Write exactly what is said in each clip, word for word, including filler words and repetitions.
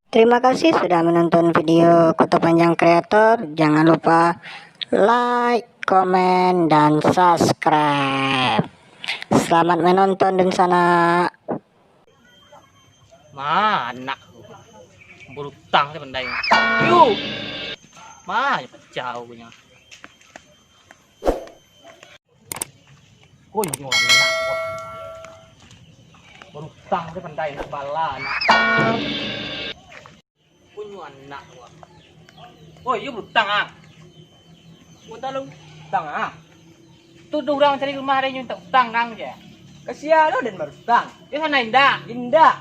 Terima kasih sudah menonton video Koto Panjang Kreator. Jangan lupa like, komen, dan subscribe. Selamat menonton dunsanak. Ma anak tu. Barutang se pandai. Yu. Ma, pacah punyo. Ko inyo anak ko. Barutang se pandai, nak bala anak. Punyo anak ko. Oh, iyo barutang ah. Ko tahu barutang ah. Tu, tu urang cari rumah ado nyo mintak utang nang je. Ka sia lo den barutang. Iyo sana indak. Indak.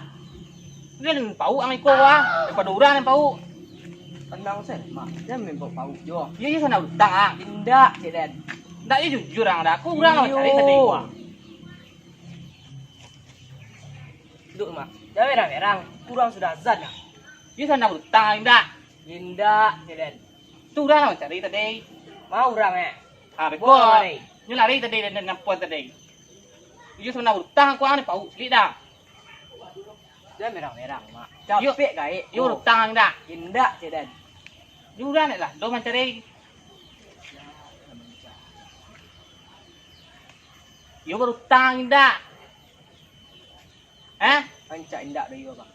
Den pauk ang iko wah. Daripado urang den pauk. Tenang se, Mak. Jan main pauk-pauk jo. Iyo, iyo sana barutang ah. Indak, cek den. Ndak, iyo jujur ang dah. Ko urang lah cari tadi wah. Duduak, Mak. Jan berang-berang. Urang sudah azan dah. Iyo sana barutang indak. Indak, cek den. Tu urang lah cari tadi. Ma urang eh? Ah, beko. Nyo lari tadi dari nampak tadi. Iyo sana barutang ko ang ni pauk cilik dah. Jan berang-berang, Mak. Iyo. Capek gaek. Iyo barutang indak. Indak, cek den. Iyo urang lah, doh mancari. Iyo barutang indak. Eh? Rancak indak doh iyo, Bang.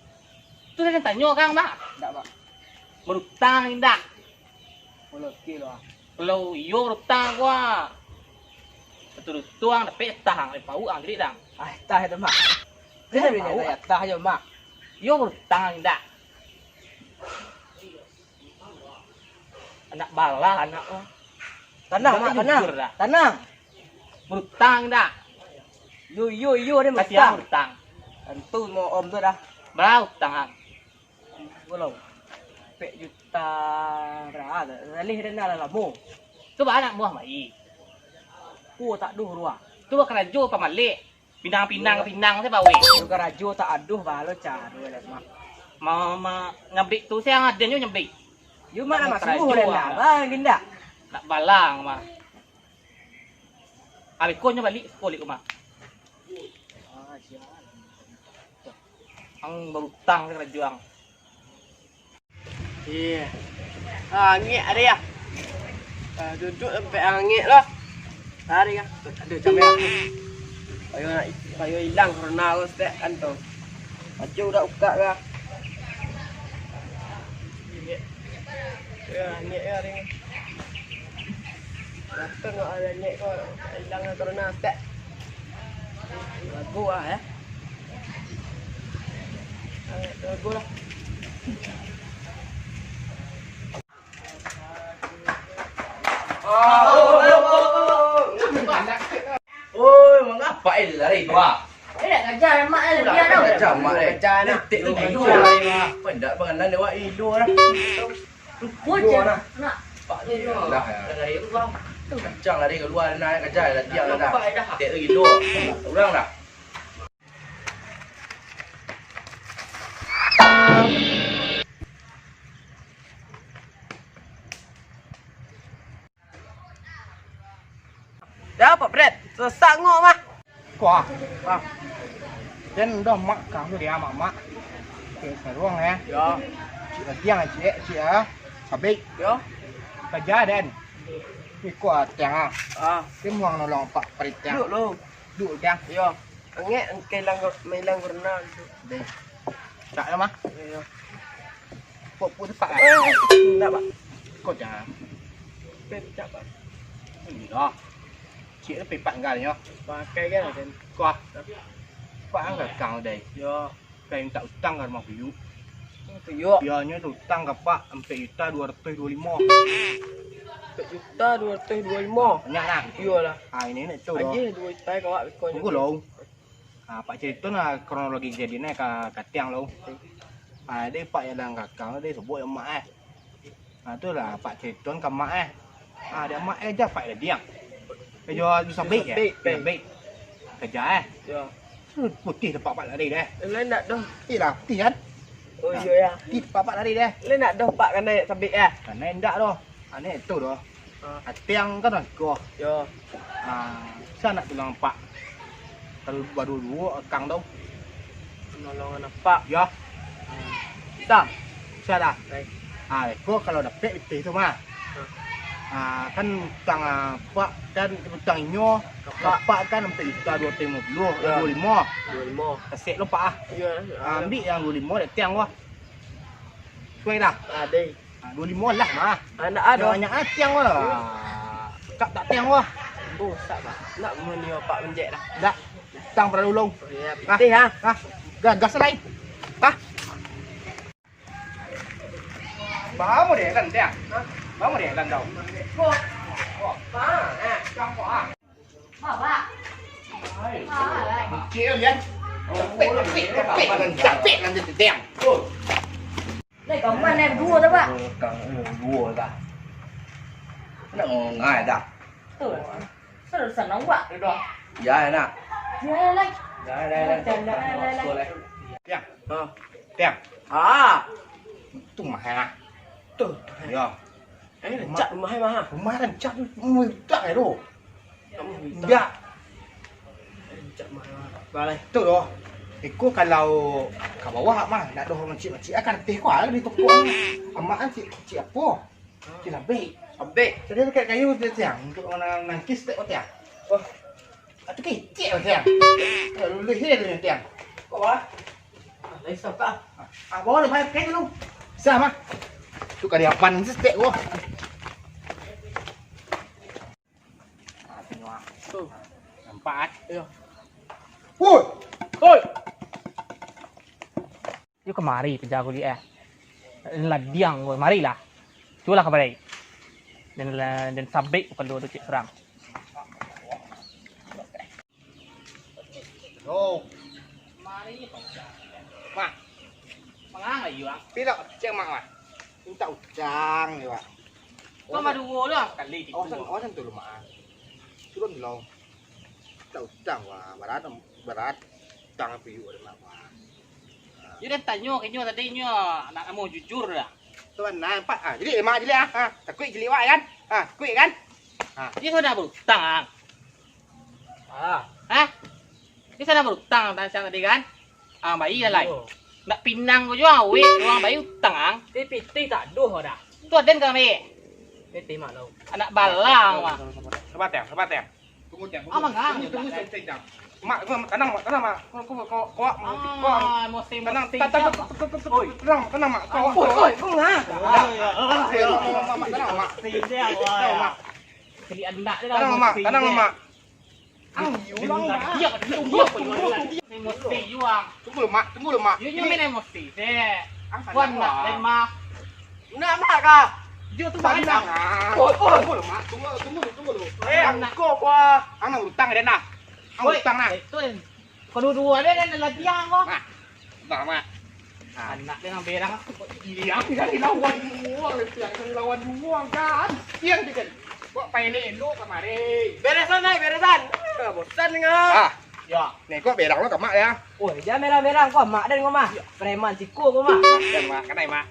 Tu lah den tanyo kang, Bang. Indak, Bang. Barutang indak. Kalau oke lo ah. Kalau iyo barutang ko ah. Satu dutuang dapek tah ang, pauk ang gede dang. Ah, tah itu, Bang. Jan pauk. Tah ajo, Bang. Iyo barutang indak. Anak bala anak ko. Tanang, Mak, tanang. Tanang. Barutang dak? Yo, yo, yo, den barutang. Tantu mo om tu dah. Bara utang ang? Walau. Pek juta bara, talih den lah lamo. Tu ba anak buah mai. Ko tak doh ruah. Tu ba karajo pamalek. Pinang-pinang, pinang se baweh. Karajo tak adoh balo caro dek, Mak. Ma, ma, nyabik tu se ang aden nyo nyabik. Yo, Mak, nak masuk karajo, Mak. Bang, indak. Nak balang, Mak. Abih ko nyo balik, balik rumah. Ang barutang se karajo ang. Iyo. Ah, angek ado ya. Ah, duduak sampai angek lah. Lari kah? Aduh, capek lah. Payo nak, payo ilang corona ko, stek, kan tu. Baju dak buka kah? Angek. Yo, angek yo hari ni. Datang kok angek ko, ilang corona, stek. Lagu ah, eh. Lagu lah. Oi, mangapa eh lari tu ah? Eh, nak kajar mak eh, dia tau. Kajar mak eh. Kajar nak. Tek tu kajar. Pendak panganan dia wak ilu lah. Rupa je nak. Pak dia dah. Kancang lari keluar nak kajar lah dia dah. Tek tu ilu. Orang dah. Dah, Pak Pret. Sesak ngok mah. Kuah. Ah. Den dah mak kang tu dia mak-mak. Cik Saruang eh. Ya. Cik Latiang, cik, cik ah. Sabik. Ya. Kerja den. Iko atiang ah. Ah. Dia muang nolong Pak Pret tiang. Duduk lu. Duduk tiang. Ya. Angek, angke lang, mailang gurna gitu. Deh. Tak lah mah. Iya. Kok pun tak lah. Eh, enggak, Pak. Kok jangan. Pecah, Pak. Iya. Cik tu pepak enggak nyo. Pakai kan, kan? Kuah. Pak angkat kang deh. Yo. Kain tak utang ka rumah Buyuk. Buyuk. Iyo nyo tu utang ka Pak ampek juta duo ratuih duo limo. Ampek juta duo ratuih duo limo. Banyak nah. Iyolah. Ah, ini nak tu doh. Aje duo juta ka Pak beko nyo. Tunggu lo. Ah, Pak carito nah kronologi kejadian ka katiang lo. Ah, dek Pak yang dalam kakang dek sebut yang mak eh. Ah, tu lah Pak carito ka mak eh. Ah, dek mak eh aja Pak dah diam. Kerja tu sabik ya. Sabik. Sabik. Kerja eh. Ya. Putih tempat Pak lari deh. Lain nak doh. Putih lah, putih kan? Oh, iyo ya. Putih tempat Pak lari deh. Lain nak doh Pak kanai sabik ya. Kanai ndak doh. Aneh tu doh. Ah. Atiang kan doh. Yo. Ah. Sa nak tulung apak. Kalau baduo-duo akang tu. Nolongan apak. Yo. Bisa. Bisa dah. Baik. Ah, iko kalau dapek pitih tu mah. Ah, kan utang apak kan utang inyo, apak kan ampek juta duo ratus limo puluh, duo limo. Duo limo. Kasek lo pak ah. Iyo. Ambiak yang duo limo dek tiang wah. Suai dah. Adai. Ah, duo limo lah mah. Anak ado. Banyak ah tiang wah. Kak tak tiang wah. Bosak bah. Nak muni apak menjek dah. Dak. Utang pado ulung. Iyo, pitih ah. Ah, gas lai. Ah. Bahamu deh kan tiang. Bahamu deh kan tau. Kok. Kok. Ah, eh, kang kok ah. Kecil ya. Capek, capek, capek. Capek nanti tiang. Lai kaman lai duo dah, Pak. Kang duo dah. Nak ngai dah. Tu. Sudah sana awak tu dah. Ya, nak. Ya, lai. Ya, ya, ya. Tiang. Ha. Tiang. Ah. Tu mah ya. Tu. Ya. Eh, rancak rumah ai mah. Rumah rancak tu, rumah budak ai tu. Indak. Rancak rumah ai mah. Balai. Tu doh. Iko kalau ka bawah mah, ndak doh mancik-mancik ah, kartih ko ah di toko. Amak kan cik, cik apo? Cik labek. Labek. Tadi dekat kayu dia tiang, untuk mana nangkis tek ko tiang. Oh. Atu kecek ko tiang. Lulus dia tu tiang. Ko ah. Lai sabak. Ah, bawa lu main kain dulu. Bisa mah. Tu kali apan stek ko. Ah, tengok ah. Tu. Nampak ah. Iyo. Woi. Woi. Yo kamari penjago di eh. Ladiang ko, marilah. Cubolah kamari. Dan dan sabik bukan dua tu cik serang. Yo. Mari, Pak. Mak. Mangang ayu, Ang? Pilok, cek mak, mak. Minta utang, yo, mak. Kau mah duo lah, kali tigo. Awasan, awasan tu, mak. Turun dulu. Minta utang, wah. Barat, barat. Utang apo, yuk, ada, mak, wah. Yo, dah tanyo ka inyo tadi, inyo nak namo jujur dah. Tu, nah, nampak. Ah, jadi, mak, jadi, ah. Ah, takuik jadi, wak, kan? Ah, takuik, kan? Ah. Inyo sudah berutang, Ang. Ah. Hah? Di sana berutang, tan siang tadi kan? Ah, bayi lah lai. Iyo. Nak pinang ko juo, awek, urang bayi utang, Ang. Ti pitih tak doh dah. Tu aden ka ambiak. Pitih mak lau. Anak balang, mah. Sabar, tiang, sabar, tiang. Tunggu, tiang. Ah, mangang. Tunggu, tunggu, tunggu, tiang. Mak, mak, tanang, mak, tanang, mak. Ko, ko, ko, ko, mak, ko, mak. Ah, emosi, emosi. Tenang, tenang, mak. Ko, ko, ko. Oi, oi, ko ngah. Mak, mak, mak, mak, tenang, mak. Emosi dia, wah. Tenang, mak. Kali anak dia lah, tenang, mak, emosi tenang, dia. Mak. Ang, iyo, Bang, Bang. Diam, diam, diam, diam. Emosi juo. Tunggu lu, Mak. Tunggu lu, Mak. Yo, yo, main emosi, dek. Ang, kuat, Mak, den, Mak. Nak, Mak, kah? Yo, tu, Mak. Oi, oi. Tunggu lu, Mak. Tunggu, tunggu lu, tunggu lu. Eh, ang, kok, wah. Ang, utang, den, nah. Ang, utang, nah. Oi, itu, den. Kedua-dua, den, den, latihan, kok. Nah. Nah, Mak. Nah. Anak dia nang berang aku. Iya, bisa dilawan dua, bisa dilawan dua, kan? Iya, kan? Kok paelek elok kamari? Beresan, Nay, beresan. Ah, bosan dengar. Ah. Ya. Nih, kok berang lo ke Mak ya? Oh, jangan berang-berang. Kok Mak dan kok Mak? Ya. Preman siko kok Mak. Dan Mak, kenai Mak.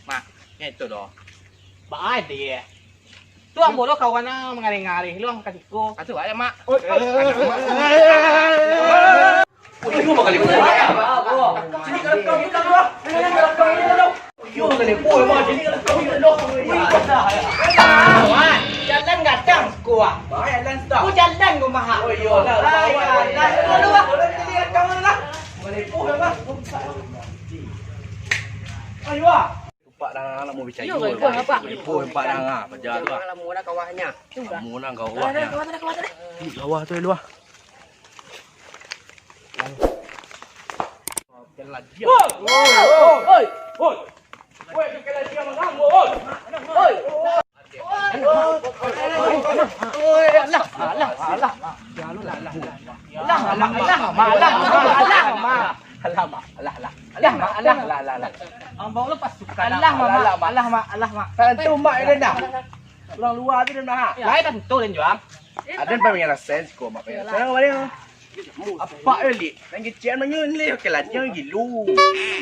Mak, ya itu doh. Baik deh. Tu ambo lo kawan ang mangareh-ngareh lo ang ka siko. Atu aja, Mak. Oi, oi. Oi, lu bakal ibu. Sini kalau kau hilang lo. Sini kalau kau hilang lo. Yo, bakal ibu, Mak. Sini kalau kau hilang lo. Jalan gadang siko ah. Baik, jalan stop. Ku jalan ku mahak. Oh, iyo lah. Ai, jalan. Lu, lu, lu. Bakal ibu, Mak. Ayo ah. Pak dah nak mau bicara. Yo, kau apa? Ibu empat dah ngah, paja tu. Lama dah kawahnya. Lama dah kawahnya. Dah, dah, kawah tu, dah, kawah tu, dah. Di kawah tu, luah. Woi, woi, woi, woi. Woi, bukan lagi yang mengganggu, woi. Woi. Alah, alah, alah. Alah, alah, alah, alah, alah, alah, alah, alah. Alah, Mak. Alah, alah. Alah, Mak. Alah, alah, alah, alah. Abang lu pasukan. Alah, Mak. Alah, Mak. Alah, Mak. Alah, Mak. Tantu, Mak, ya, dah. Urang lua tu dah, Mak. Lai tantu, den, juang. Aden pamain rasen siko, Mak. Yalah. Sekarang kembali, Mak. Apak, ya, Lik? Nan kician manyun, Lik. Oke, lah, jangan gilu.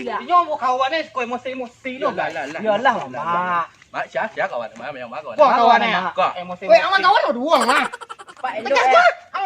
Inyo mau kawan ni, siko emosi-emosi tu. Yalah, lah, lah. Yalah, Mak. Mak, sia, sia kawan? Mak, yang mana kawan? Kau kawan, Mak. Kau. Emosi. Weh, aman kawan lo duo, Mak. Pak, elok, eh. Tegas, Mak. Ang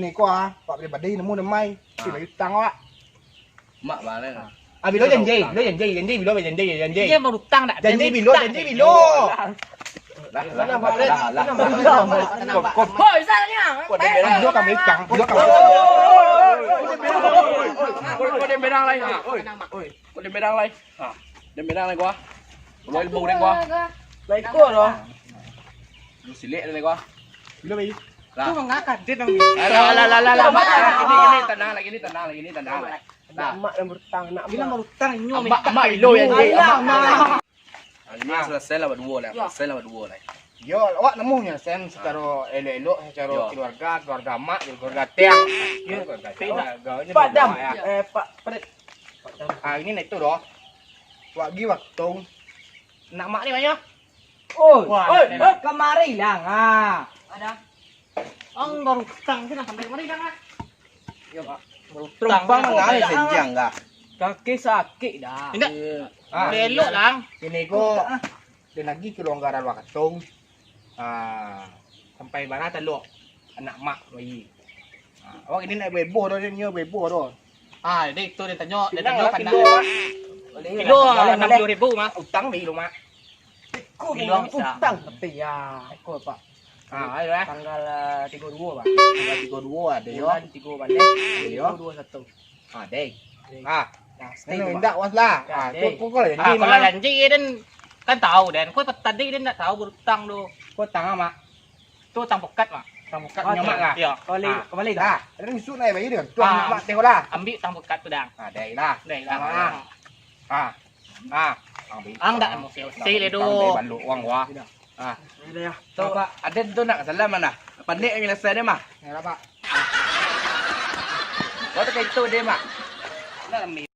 bini ko ah, Pak Pribadi nemu demai. Ti bayi utang awak. Mak bana. Ah, bilo janji, bilo janji, janji bilo janji, janji. Dia berutang tak? Janji bilo, janji bilo. Lah, lah, lah, lah, lah. Hoi, salah ni. Bilo kami utang, bilo kami. Kau, kau dia berang lain, ah. Oi, oi. Kau dia berang lain. Ha, dia berang lain gua. Lu ilmu dek gua. Lah iko doh. Lu silik dek gua. Bilo bayi. Lah. Tu mangakak dia dong. Alah, alah, alah, alah, alah. Gini, gini, tenang lah, gini, tenang lah, gini, tenang lah. Nah. Mak yang berutang, nak mak. Mak, mak ilo yang dia. Alah, mak. Ah, ini selesai lah berdua lah. Selesai lah berdua lah. Yo, awak nemu nyo, Sen, secara elok-elok, secara keluarga, keluarga mak, keluarga tiang. Yo. Keluarga tiang. Pak Dam, eh, Pak Pret. Ah, ini nak itu doh. Wak gi waktu. Nak mak ni banyak. Oi, oi, kamari lah. Ah. Ada. Ang baru utang tu dah sampai kamari dah, ah. Yo, Pak. Baru utang. Tumpang mangai senjang dah. Kaki sakit dah. Indak. Ah. Elok lah. Ini ko dan lagi kelonggaran waktu. Ah, sampai bara talok anak mak bayi. Ah, awak ini nak beboh doh, dia nyo beboh doh. Ah, jadi itu dia tanyo, dia tanyo kan. Kilo enam puluh ribu mah. Utang bayi lu mak. Kilo utang tapi ya, iko Pak. Ah, ayo lah. Tanggal tiga dua Pak. Tanggal tiga dua ada yo. Bulan tiga balik. Iyo. Tiga dua satu. Ah, deh. Ah. Nah, stay tu, Pak. Indak was lah. Ah, tu kok kau janji mah. Kalau janji dia kan tahu dan kau tadi dia ndak tahu berutang tu. Kau utang mak. Tu utang pekat mak. Utang pekat nyo mak lah. Iyo. Kembali, kembali dah. Ada musuh naik bayi dia. Tu mak teh lah. Ambil utang pekat tu dah. Ah, deh lah. Deh lah. Ah. Ah. Ang dak emosi-emosi le do. Balok uang gua. Ah. Ada ya. Tu, Pak. Ada tu nak salam mana? Pandai yang selesai dia mah. Ya, Pak. Kau tak itu dia mah. Nak ambil.